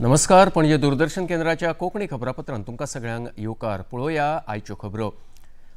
नमस्कार, पणजे दूरदर्शन केंद्राच्या कोंकणी खबरापत्रांत तुमकां सगळ्यांक येवकार. पळोवया आयच्यो खबरो.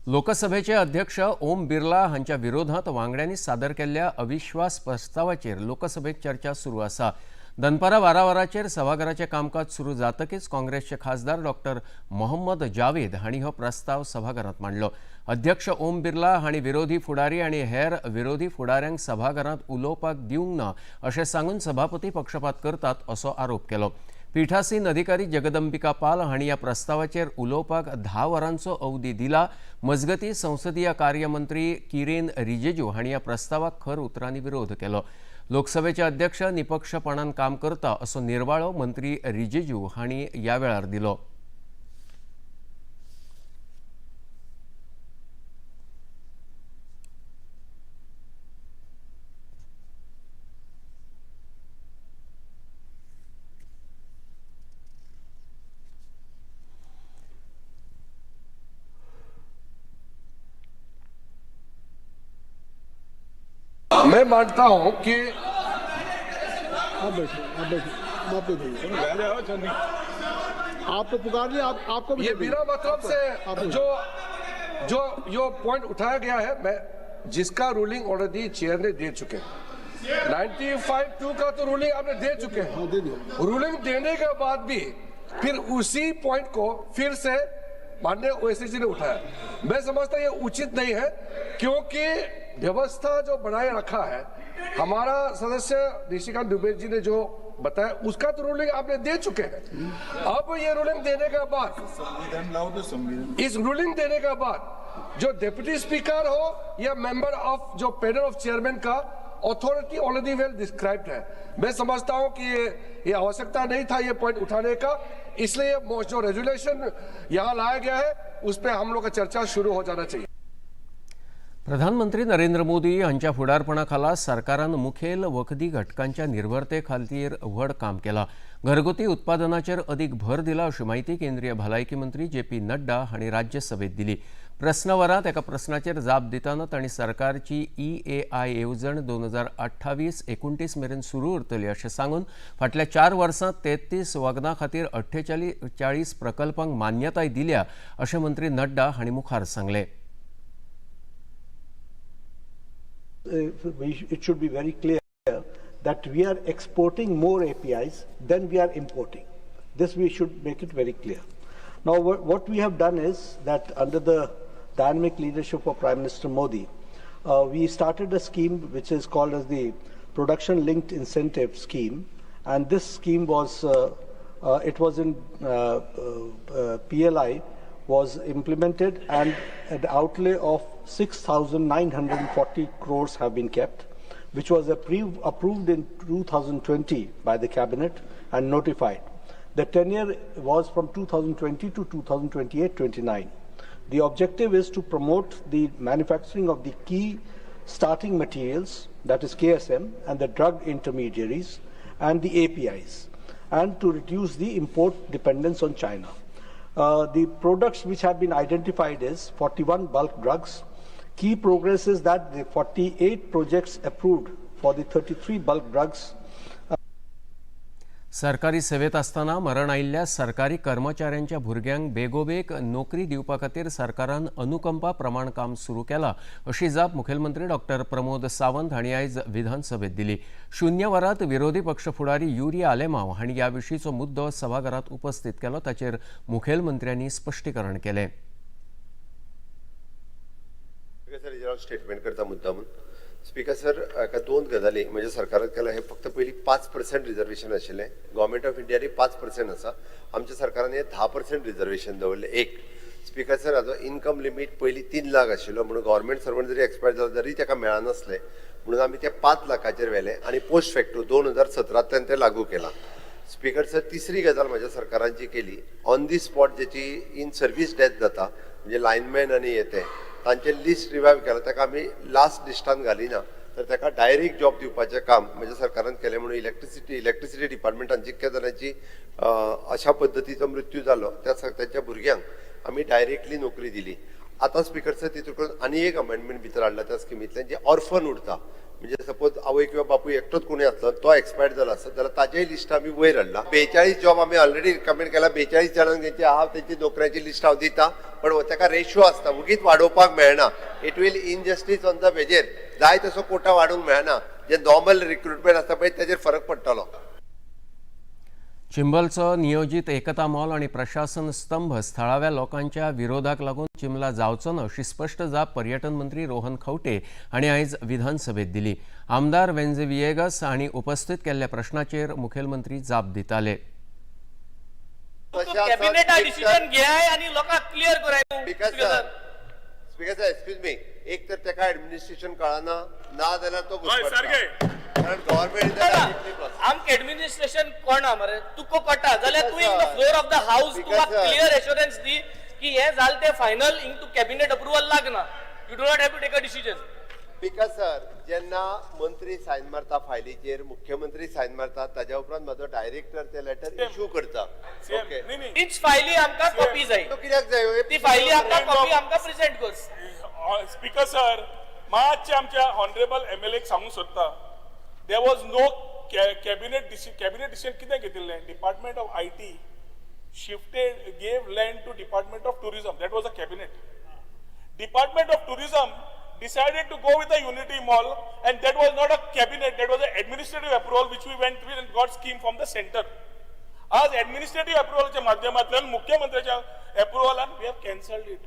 लोकसभेचे अध्यक्ष ओम बिर्ला हांच्या विरोधांत वांगड्यांनी सादर केल्ल्या अविश्वास प्रस्तावाचेर लोकसभेत चर्चा सुरू आसा. दनपारां 12 वरांचेर सभाघराचें कामकाज सुरू जातकीच काँग्रेसचे खासदार डॉक्टर मोहम्मद जावेद हांणी हो प्रस्ताव सभाघरांत मांडलो. अध्यक्ष ओम बिर्ला हांणी विरोधी फुडारी आनी हेर विरोधी फुडाऱ्यांक सभाघरांत उलोवपाक दिवंक ना अशें सांगून सभापती पक्षपात करतात असो आरोप केलो. पिठासीन अधिकारी जगदंबिका पाल हांणी ह्या प्रस्तावाचेर उलोवपाक 10 वरांचो अवधी दिला. मजगतीं, संसदीय कार्यमंत्री किरेन रिजिजू हांणी ह्या प्रस्तावाक खर उतरांनी विरोध केलो. लोकसभेचे अध्यक्ष निपक्षपणान काम करता असो निर्वाळो मंत्री रिजिजू हांणी ह्या वेळार दिलो. मैं मानता हूं कि आप बैठिए, आप बैठिए, आप बैठिए. आपको पुकार लिया, आप आपको भी ये दे देंगे. बिना मतलब से आप जो जो जो पॉइंट उठाया गया है, मैं जिसका रूलिंग ऑलरेडी चेयर ने दे चुके हैं. 95(2) का तो रूलिंग आपने दे चुके हैं. हाँ, दे दिया. रूलिंग देने के बाद भी फिर उसी पॉइंट को फिर से माननीय ओवैसी जी ने उठाया. मैं समझता ये उचित नहीं है, क्योंकि व्यवस्था जो बनाए रखा है, हमारा सदस्य निशिकांत दुबे जी ने जो बताया, उसका तो रूलिंग आपने दे चुके हैं. अब ये रूलिंग देने के बाद संविधान लाओ तो संविधान. इस रूलिंग देने के बाद जो डिप्टी स्पीकर हो या मेंबर ऑफ जो पैनल ऑफ चेयरमैन का अथॉरिटी ऑलरेडी वेल डिस्क्राइब्ड है. मैं समझता हूं कि ये आवश्यकता नहीं था ये पॉइंट उठाने का. इसलिए जो रेजुलेशन यहाँ लाया गया है, उस पर हम लोग का चर्चा शुरू हो जाना चाहिए. प्रधानमंत्री नरेंद्र मोदी हांच्या फुडारपणा खाला सरकारान मुखेल वखदी घटकांच्या निर्भरते खातीर व्हड काम केलां, घरगुती उत्पादनाचेर अदीक भर दिला अशी म्हायती केंद्रीय भलायकी मंत्री जे पी नड्डा हांणी राज्यसभेत दिली. प्रस्नवरांत एका प्रस्नाचेर जाप दितना तांणी सरकारची ईएआय येवजण 2028-29 मेरेन सुरू उरतली अशें सांगून फाटल्या 4 वर्सांत 33 वखदां खातीर 48 प्रकल्पांक मान्यताय दिल्या अशें मंत्री नड्डा हांणी मुखार सांगलें. It should be very clear that we are exporting more APIs than we are importing. This we should make it very clear. Now, what we have done is that under the dynamic leadership of Prime Minister Modi, we started a scheme which is called as the Production Linked Incentive Scheme, and this scheme was it was in PLI was implemented and an outlay of 6,940 crores have been kept, which was approved in 2020 by the cabinet and notified. The tenure was from 2020 to 2028-29. The objective is to promote the manufacturing of the key starting materials, that is KSM, and the drug intermediaries and the APIs, and to reduce the import dependence on China. The products which have been identified is 41 bulk drugs. Key progress is that the 48 projects approved for the 33 bulk drugs. सरकारी सेवेत आसतना मरण आयिल्ल्या सरकारी कर्मचाऱ्यांच्या भुरग्यांक बेगोबेग नोकरी दिवपा खातीर सरकारान अनुकंपा प्रमाण काम सुरू केलां अशी जाप मुखेलमंत्री डॉक्टर प्रमोद सावंत हांणी आयज विधानसभेत दिली. शून्य वरांत विरोधी पक्ष फुडारी युरी आलेमाव हांणी ह्या विशींचो मुद्दो सभाघरांत उपस्थित केलो. ताचेर मुखेलमंत्र्यांनी स्पश्टीकरण केलें. स्पीकर सर, हेजेर हांव स्टेटमेंट करता मुद्दामून. स्पीकर सर, एका दोन गजाली म्हणजे सरकारान केला हे फक्त पयलीं 5% रिजर्वेशन आशिल्लें. गव्हर्मेंट ऑफ इंडियानी 5% आसा. आमच्या सरकारान हे 10% रिजर्वेशन दवरलें. एक स्पीकर सर, हाजो इनकम लिमीट पयलीं 3 लाख आशिल्लो, म्हणून गव्हर्मेंट सर्वंट जरी एक्सपायर जालो तरी ताका मेळनासलें, म्हणून आमी ते 5 लाखाचेर व्हेलें आनी पोस्ट फॅक्टो 2017तल्यान तें लागू केलां. स्पीकर सर, तिसरी गजाल म्हाज्या सरकारान जी केली, ऑन the spot जेची इन सर्वीस डेथ जाता, म्हणजे लायनमॅन आनी हे ते, तांचें लिस्ट रिवायव केलां. ताका आमी लास्ट लिस्टान घालिना, तर ताका डायरेक्ट जॉब दिवपाचें काम म्हज्या सरकारान केलें. म्हणून इलेक्ट्रिसिटी डिपार्टमेंटान जितक्या जाणांची अशा पद्दतीचो मृत्यू जालो, त्या तांच्या भुरग्यांक आमी डायरेक्टली नोकरी दिली. आतां स्पीकर सर, तितून करून आनी एक अमेंडमेंट भितर हाडला त्या स्किमींतल्यान, जे ऑर्फन उरता. म्हणजे सपोज आवय किंवा बापूय एकटोच कोणी आसलो, तो एक्सपायर्ड जालो आसत जाल्यार ताचेय लिस्ट आमी वयर हाडला. 42 जॉब आमी ऑलरेडी रिकमेंड केला. 42 जाणांक तेंची आहा, तेंची नोकऱ्यांची लिस्ट हांव दिता, पण ताका रेशियो आसता, वगीच वाडोवपाक मेळना. It will injustice on the वेजेर जाय तसो कोटा वाडोवंक मेळना. जे नॉर्मल रिक्रुटमेंट आसता पळय, तेजेर फरक पडटलो. चिंबलचो नियोजीत एकता मॉल आणि प्रशासन स्तंभ स्थळाव्या लोकांच्या विरोधाक लागून चिंबला जावचो ना, अशी स्पश्ट जाप पर्यटन मंत्री रोहन खंवटे हांणी आयज विधानसभेत दिली. आमदार वेंजे वियेगस हांणी उपस्थित केल्ल्या प्रश्नाचेर मुखेलमंत्री जाप दिताले. कॅबिनेटा डिसिजन घेयाय आनी लोकांक क्लियर कराय. Speaker sir, speaker sir, excuse me, एक तर ताका ऍडमिनिस्ट्रेशन कळना, ना जाल्यार तो घुसपडटा. सारकें. कारण गव्हर्मेंट. आमकां एडमिनिस्ट्रेशन कोणा मरे, तुका कळटा जाल्यार तूं in the floor of the house तुका क्लियर एश्योरन्स दी की हे जालें तें फायनल, हिंग तूं कॅबिनेट अप्रुवल लागना, you do not have to take a decision. Speaker sir, जेन्ना मंत्री सायन मारता फायलीचेर, मुख्यमंत्री सायन मारता, ताज्या उपरांत म्हाजो डायरेक्टर ते लेटर इश्यू करता, ओके? न्ही न्ही. तीच फायली आमकां कॉपी जाय. तो कित्याक जाय? ती फायली आमकां कॉपी आमकां प्रेझेंट कर. स्पीकर सर, मातशें आमच्या ऑनरेबल एमएलए सांगूंक सोदता, there was no cabinet. Cabinet decision कितें घेतिल्लें? Department of IT shifted, gave land to Department of Tourism. That was a cabinet. Department of Tourism decided to go with the Unity Mall, and that was not a cabinet, that was an administrative approval which we went with and got scheme from the center. आज administrative अप्रुव्हलच्या माध्यमांतल्यान, मुख्यमंत्र्याच्या अप्रुव्हलान we have cancelled it.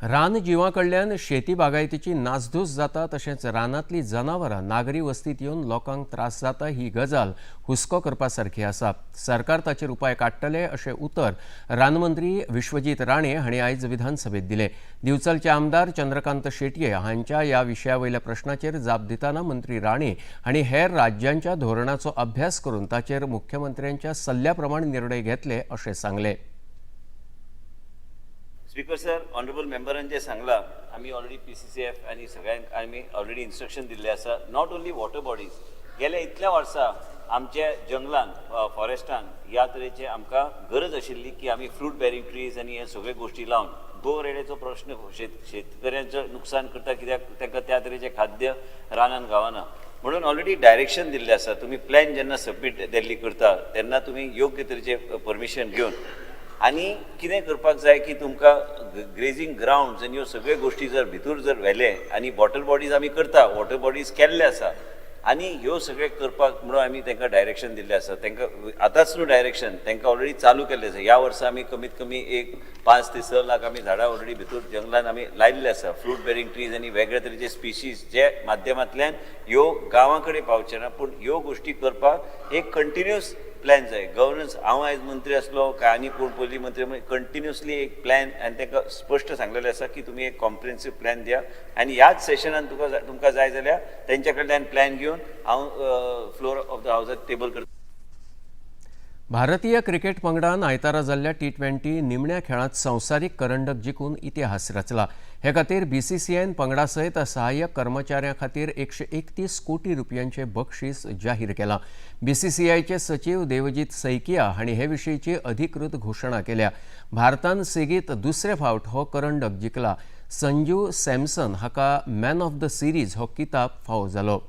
रानजिवां कडल्यान शेती बागायतीची नासधूस जाता, तशेंच रानांतली जनावरां नागरी वस्तीत येवन लोकांक त्रास जाता, ही गजाल हुस्को करपा सारकी आसा. सरकार ताचेर उपाय काडटले, अशें उतर रानमंत्री विश्वजीत राणे हांणी आयज विधानसभेत दिलें. दिवचलचे आमदार चंद्रकांत शेटये हांच्या ह्या विशया वयल्या प्रश्नाचेर जाप दितना मंत्री राणे हांणी हेर राज्यांच्या धोरणाचो अभ्यास करून ताचेर मुख्यमंत्र्यांच्या सल्ल्या प्रमाण निर्णय घेतले, अशें सांगलें. स्पीकर सर, ऑनरेबल मेंबरान जे सांगला, आमी ऑलरेडी पीसीसीएफ आनी सगळ्यांक आमी ऑलरेडी इन्स्ट्रक्शन दिल्ले आसा. Not only water bodies, गेल्या इतल्या वर्सां आमच्या जंगलान, फॉरेस्टान ह्या तरेचे आमकां गरज आशिल्ली की आमी फ्रूट बेरिंग ट्रीज आनी हे सगळे गोश्टी लावन गो रेड्याचो प्रश्न शेतकऱ्यांचो नुकसान करता, कित्याक तांकां त्या तरेचें खाद्य रानान गावना. म्हणून ऑलरेडी डायरेक्शन दिल्लें आसा, तुमी प्लॅन जेन्ना सबमीट दिल्ली करता तेन्ना तुमी योग्य तरेचें परमिशन घेवन आनी कितें करपाक जाय की तुमकां ग्रेजींग ग्रावंड्स आनी ह्यो सगळ्यो गोश्टी जर भितर जर व्हेले आनी वॉटर बॉडीज आमी करता, वॉटर बॉडीज केल्ले आसा आनी ह्यो सगळे करपाक म्हणून आमी तांकां डायरेक्शन दिल्लें आसा. तांकां आतांच न्हू, डायरेक्शन तांकां ऑलरेडी चालू केल्लें आसा. ह्या वर्सा आमी कमीत कमी एक 5 ते 6 लाख आमी झाडां ऑलरेडी भितर जंगलान आमी लायिल्ले आसा, फ्रूट बेरिंग ट्रीज आनी वेगळे तरेचे स्पिशीज, जे माध्यमांतल्यान ह्यो गांवां कडेन पावचे ना. पूण ह्यो गोश्टी करपाक एक कंटिन्युअस प्लॅन जाय. गव्हर्नन्स, हांव आयज मंत्री आसलो काय आनी कोण पयलीं मंत्री, कंटिन्युअसली एक प्लॅन आनी तांकां स्पश्ट सांगलेलें आसा की तुमी एक कॉम्प्रिहेन्सीव प्लॅन दिया आनी ह्याच सेशनान तुमकां जाय जाल्यार तेंच्या कडल्यान प्लॅन घेवन हांव फ्लोर ऑफ the हावजात टेबल करता. भारतीय क्रिकेट पंगडान आयतारा जाल्ल्या टी 20 निमण्या खेळांत संवसारीक करंडक जिखून इतिहास रचला. हे खातीर बीसीसीआयन पंगडा सयत सहाय्यक कर्मचाऱ्यां खातीर 131 कोटी रुपयांचे बक्षीस जाहीर केलां. बीसीसीआयचे सचीव देवजीत सैकिया हांणी हे विशींची अधिकृत घोशणा केल्या. भारतान सेगीत दुसरे फावट हो करंडक जिखला. संजू सॅमसन हाका मॅन ऑफ the series हो किताब फावो जालो.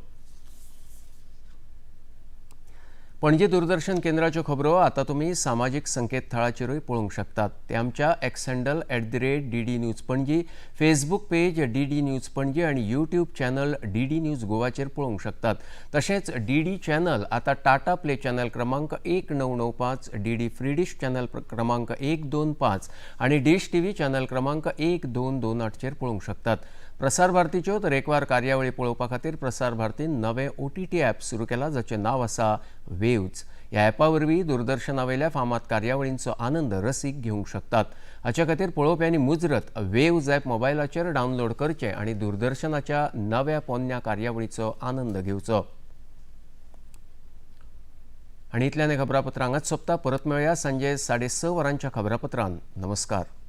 पणजी दूरदर्शन केंद्राच्यो खबरो आतां तुमी सामाजीक संकेतथळाचेरूय पळोवंक शकतात. ते आमच्या X handle @DD News Panaji, Facebook page DD News Panaji आनी यूट्यूब चॅनल डीडी न्यूज गोवाचेर पळोवंक शकतात. तशेंच डीडी चॅनल आतां टाटा प्ले चॅनल क्रमांक 1995, डीडी फ्री डिश चॅनल क्रमांक 125 आनी डिश टीव्ही चॅनल क्रमांक 1228चेर पळोवंक शकतात. प्रसार भारतीच्यो तरेकवार कार्यावळी पळोवपा खातीर प्रसार भारतीन नवें ओटीटी ॲप सुरू केलां, जाचें नांव आसा वेव्ज. ह्या ॲपा वरवीं दूरदर्शना वयल्या फामाद कार्यावळींचो आनंद रसीक घेवंक शकतात. हाचे खातीर पळोवप्यांनी मुजरत वेव्ज ॲप मोबायलाचेर डावनलोड करचें आनी दूरदर्शनाच्या नव्या पोन्न्या कार्यावळीचो आनंद घेवचो. आनी इतल्यान हें खबरापत्र हांगाच सोंपता. परत मेळया सांजे 6:30 वरांच्या खबरापत्रान. नमस्कार.